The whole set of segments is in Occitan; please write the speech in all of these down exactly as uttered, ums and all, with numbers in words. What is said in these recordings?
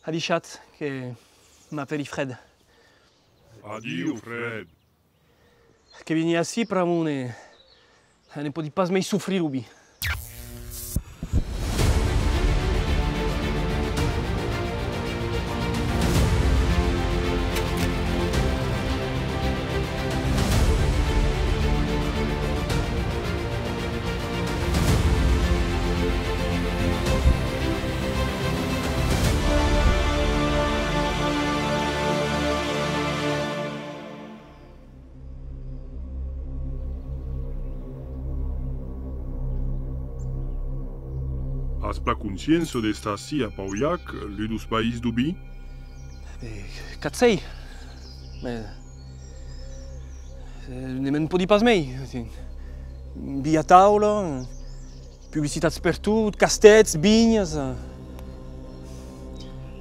Adishatz, que m'apèri Fred. Adiu, Fred. Que veni ací pr'amor ne, ne pòdi pas mei sofrir lo vin. As plan consciéncia d'estar ací a Pauillac, lun deus país deu vin? E, qu'at sei. Mès, e, ne me'n pòdi pas mei. Vin a taula, publicitats pertot, castèths, vinhas.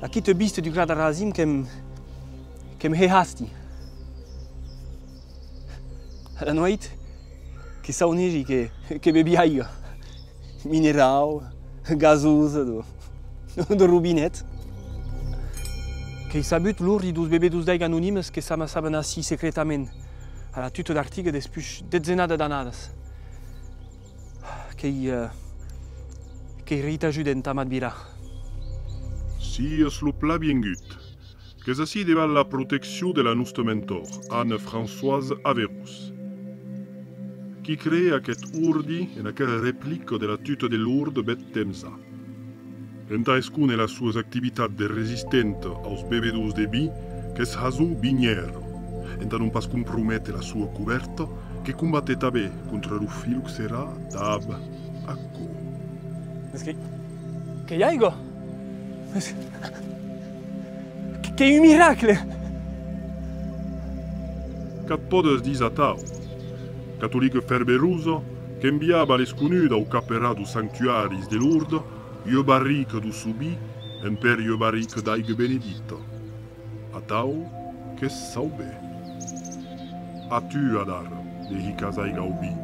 Aquí te viste deu Grat d'Arrasim que'm, que'm hè hasti. A la nueit, que saunegi que, que bebi aiga. Minerau, gasosa, deu, deu robinet. Qu'èi sabut l'ordi deus bevedors d'aiga anonimes que s'amassavan ací secretament, a la tuta d'Artiga despuish detzenadas d'annadas. Qu'ei, e, qu'ei reit ajudent entà m'admirar. Siás lo plan viengut. Qu'ès ací devant la proteccion de la nosta mentor, Anne-Françoise Averrousse, qui cree aqueth ordi en aquera replica de la tuta de l'Orda bèth temps a. Entà escóner las suas activitats de resistenta aus bevedors de vin, qu'es hasó vinhèra, entà non pas comprométer la sua cobèrta, que combat tanben contra lo filoxèra dab aquò. Mès que, qu'ei aiga! Mès que, qu'ei un miracle! Qu'at pòdes díser atau. Catolica ferverosa, qu'enviava a l'esconuda au caperat deus sanctuaris de l'Orda ua barrica deu son vin, empèr ua barrica d'aiga benedicta. Atau que's sauve. A tu, adara, de hicar aiga au vin.